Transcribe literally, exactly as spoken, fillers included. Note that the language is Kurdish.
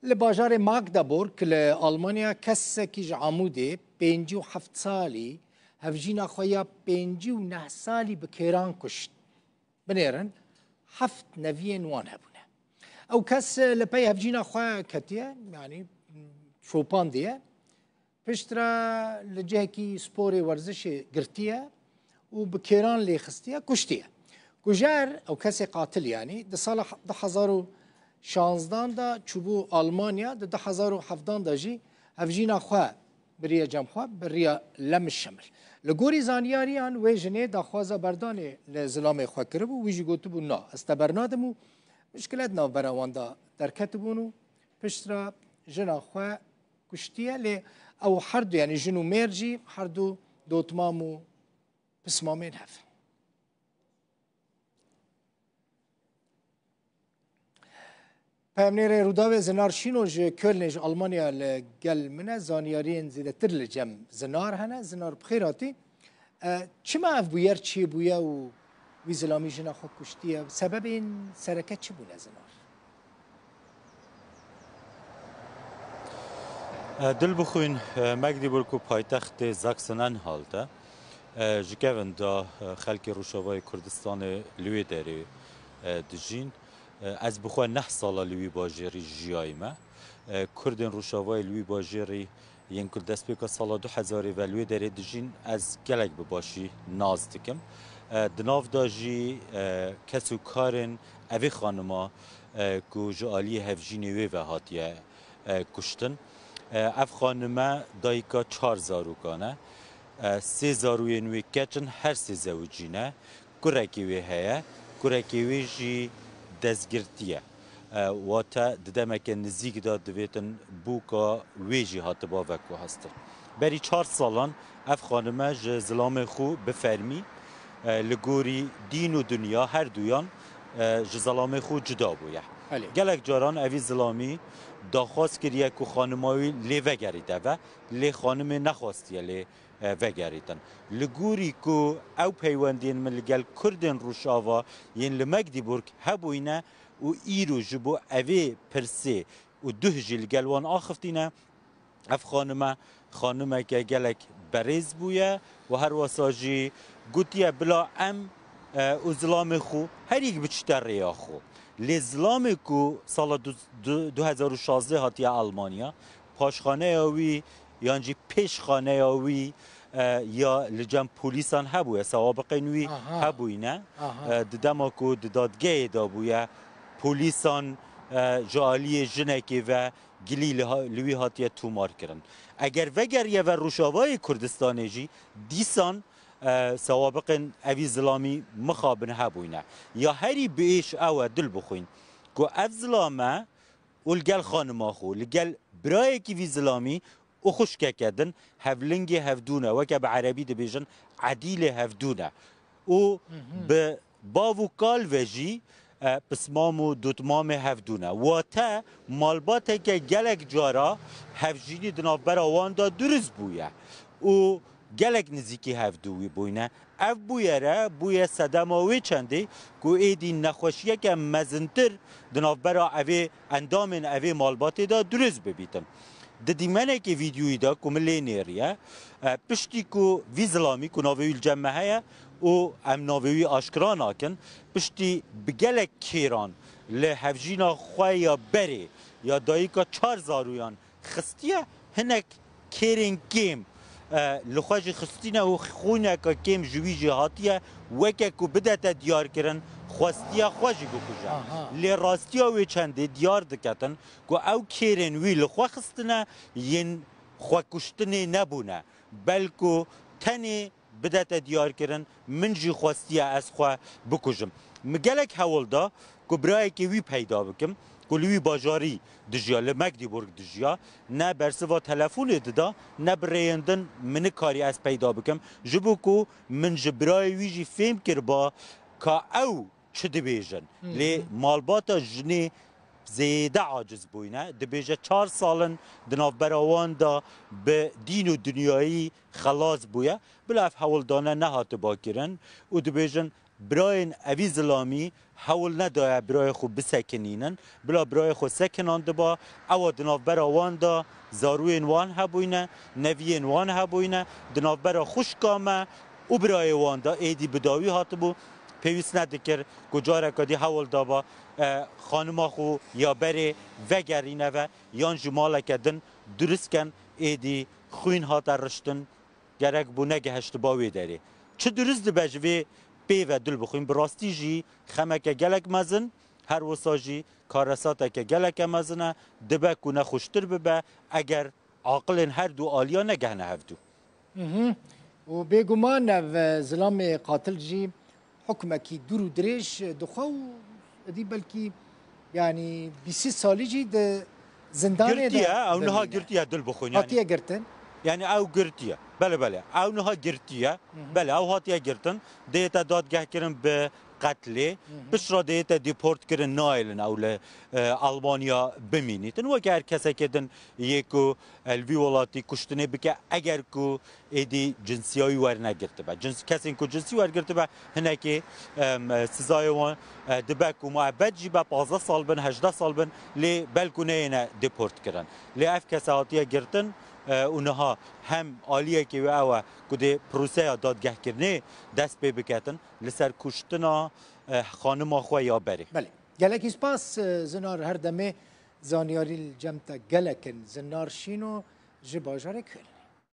Li bajarê Magdeburg li Almanya kesekî ji Amûdê pêncî û heft salî hevjîna xwe ya pêncî û neh salî bi kêran kuşt. Binêrin, heft neviyên wan hebûne. Ew kes li pey hevjîna xwe ketiye, yanî çopandiye. Piştre li cihekî sporê werzişê girtiye û bi kêran lê xistiye, kuştiye. Kujer, ew kesê qatil yanî, di sala du hezar û şanzdan de çûbû Almanya, di du hezar û hevdan de jî hevjîna xwe biriye cem xwe, bi riya Lemiş Şemil. Li gorî zanyariyan wê jinê daxwaza berdanê li zilamê xwe kiribû, wî jî gotibû, na, ez te bernadim û mişkilet navbera wan de derketibûn û piştre jina xwe kuştiye, lê ew her du, yanî jin û mêr jî her du dotmam û pismamên hev. Peyamnêrê Rûdawê Zinar Şîno ji Kölnê ji Almanya li gel min e. Zanyariyên zêdetir li cem Zinar hene. Zinar, bi xêr hatî. E, çima ev bûyer çêbûye û wî zilamî jina xwe kuştiye? Sebebên sereke çi bûne Zinar? E, Dilbixwîn, e, Magdeburg û paytextê Sachsen-Anhalt e. E, ji kevin de, e, xelkê Rojavayê Kurdistanê li wê derê, e, dijîn. E, ez bi xwe neh sala li wî bajêrî jiyayî me. E, Kurdên Rojavayê li wî bajêrî yên ku li destpêka sala du hezarê ve li wê derê dijîn, ez gelek bi başî nas dikim. E, di nav de jî, e, kes û karên evê xanima, e, ku ji aliyê hevjînê wê ve hatiye, e, kuştin. E, ev xanime dayika çar zarokan e. E, sê zarûyên wê keç in, her sê zewicî ne. Kurekê wê heye, kurekê wê jî destgirtî ye. E, wate di demeke nizîk de divêtin bûka wê jî hatiba veguhestin. Berî çar salan ev xanime ji zilamê xwe bi fermî, e, li gorî dîn û dinya her duyan, e, ji zilamê xwe cuda bûye. Belê. Gelek caran evî zilamî daxwaz kiriye ku xanima wî lê vegerîte ve, lê xanimê nexwastiye lê, e, vegerîtin. Li gorî ku ew peywendiyên min li gel Kurdên Rojava yên li Magdeburg hebûyne û îro ji bo evê pirsê û duh jî li gel wan axiftîne, ev xanime, xanimeke gelek berêz bûye û her wesa jî gotiye, bila em, e, û zilamê xwe her yek biçite rêya xwe. Lê zilamê ku sala du, du, du hezar û şazdeh hatiye Almanya, paşxaneya wî yan jî pêşxaneya wî, e, ya li cem polîsan hebûye, sewabiqên wî Aha. hebûyne. Aha. E, di dema ku di dadgehê de bûye, polîsan, e, ji aliyê jinekê ve gilî li ha-, li wî hatiye tomar kirin. Eger vegeriye ve Rojavayê Kurdistanê jî, dîsan, e, sewabiqên evî zilamî mixabin hebûyne. Ya herî bi êş ew e, Dilbixwîn, ku ev zilame û li gel xanima xwe, li gel birayekî vî zilamî û xwişkeke din hevlingê hevdû ne, weke bi erebî dibêjin edîlê hevdû ne. Û Mhm. bi bav û kal ve jî, e, pismam û dotmamê hevdû ne. Wate malbateke gelek cara hevjînî di navbera wan de durist bûye. Û gelek nizîkî hevdû wî bûyne. Ev bûyere bûye sedema wê çendê ku êdî nexweşiyeke mezintir di navbera evê endamên evê malbatê de durist bibîtin. Di dîmenekê vîdyoyî de ku min lê nêriye, e, piştî ku vî zilamî ku navê wî li cem me heye û em navê wî aşkira nakin, piştî bi gelek kêran li hevjîna xwe ya berê ya dayika çar zarûyan xistiye, hinek kêrên kêm, e, li xwe jî xistîne û xwîneke kêm ji wî jî hatiye, weke ku bidete diyarkirin, xwestiye xwe jî bikuje. Aha. Lê rastiya wê çendê diyar diketin ku ew kêrên wî li xwe xistine, yên xwekuştinê nebûne, belku tenê bidete diyarkirin, min jî xwestiye ez xwe bikujim. Min gelek hewl da ku birayekê wî peyda bikim, ku li wî bajarî dijiya, li Magdeburg dijiya, ne bersiva telefonê dida, ne bi rêyên din min nikarî ez peyda bikim. Ji bo ku min ji birayê wî jî fêm kiriba ka ew çi dibêjin. Hı hı. Lê malbata jinê zêde aciz bûyne. Dibêje çar sal in di navbera wan de bi dîn û dinyayî xelas bûye. Bila ev hewldane nehatiba kirin û dibêjin Birayên evî zilamî hewl nedaye birayê xwe bisekinînin. Bila birayê xwe sekinandiba, ewa di navbera wan de zarûyên wan hebûyne, neviyên wan hebûyne, di navbera xwişka me û birayê wan de êdî bi dawî hatibû, pêwîst nedikir ku careke dî hewl daba, e, xanima xwe ya berê vegerîne ve yan ji maleke din durist ken, êdî xwîn hate riştin, gerek bû negehiştiba wê derê. Çi durist dibe ji vê pê ve dil bixwîn, bi rastî jî xemeke gelek mezin, her wisa jî karesateke geleke mezin e, dibe ku nexweştir bibe, eger aqilên her du aliya negehne hevdû. Mhm. Û bêguman ev, e, zilamê qatil jî hukmekî dûr û dirêj dixwe û êdî belkî, yanî bîst salî jî di zindanê de girtiye, ew niha dimîne. Girtiye dil bixwin, yanî. Hatiye girtin? Yanî ew girtiye. Belê, belê. Ew niha girtiye. Hı hı. Belê, ew hatiye girtin. Dêyete dadgehkirin bi qetlê. Hı hı. Piştre dêyete deport kirin, nayêlin ew li, e, Almanya bimînîtin. Weke her kesekê din yê ku, e, li vî welatî kuştinê bike, eger ku êdî cinsiyayî wernegirtibe. Cins-, kesên ku cinsî wergirtibe, hinekê, em, sizayê wan, e, dibe ku muebbet jî be, pazdeh sal bin, hejdeh sal bin, lê belkû neyêne deport kirin. Lê ev kese hatiye girtin, e, û niha hem aliyekê wê ew e ku dê proseya dadgehkirinê dest pê biketin, li ser kuştina, e, xanima xwe ya berê. Belê. Gelekî spas, e, Zinar, her demê zanyarî li cem te gelek in. Zinar Şîno ji bajarê Kuêl.